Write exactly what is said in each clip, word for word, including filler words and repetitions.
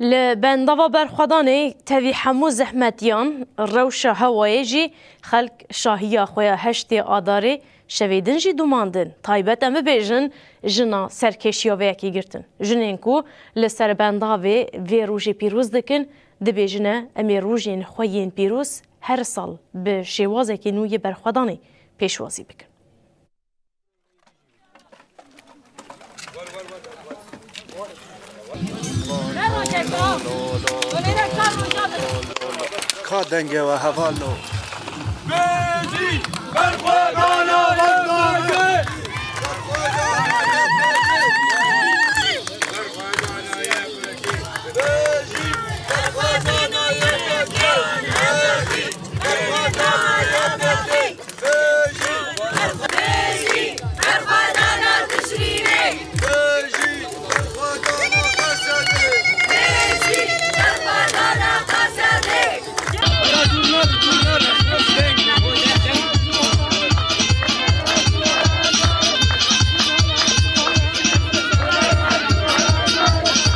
Li bendava berxwedanê tevî hemû zehmetiyan, rewşa hewayê jî xelk şahiya xwe ya heştê Adarê şevê din jî domandin. Taybet em bibêjin, jina serkêşiya vê yekê girtin. Jinên ku li ser bendavê vê rojê pîroz dikin, dibêjine, em ê rojên xwe yên pîroz her sal bi şêwazekî nû yê berxwedanê pêşwazî bikin. Ka dengê we hevalno. Bêjî berxwedana Y P G! Berxwedana Y P G! Bêjî berxwedana Y P G! Bêjî berxwedana Y P G! Bêjî! Bêjî! Berxwedana Tişrînê! Bêjî! Berxwedana Qesedê! Bêjî! Berxwedana Qesedê!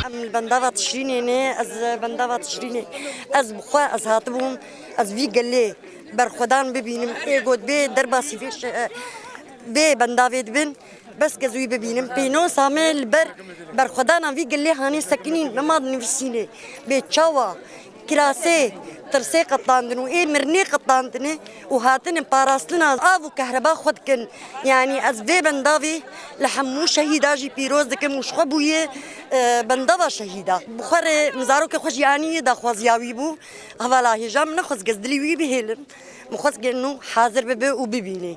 Em li bendava Tişrînê ne, ez bendava Tişrînê. Ez bi xwe, ez hatibûm, ez vî gelê berxwedan bibînim, ê got bê derbasî vê şe-, vê bendavê dibin, bes ez wî bibînim. Pênosa me li ber berxwedana vî gelê hanê sekinîn, nema dinivîsînê. Bê çawa kirasê tirsê qetandin û ê mirinê qetandine û hatine parastina av û kehreba xwe dikin. Yanî ez vê bendavê li hemû şehîda jî pîroz dikim û ji xwe bûye, e, bendava şehîda. Bi xwe re min zarokê xwe jî anî, daxwaziya wî bû. Hevala hêja min nexwest ez dilî wî bihêlim. Min xwest gelno hazir bibe û bibîne.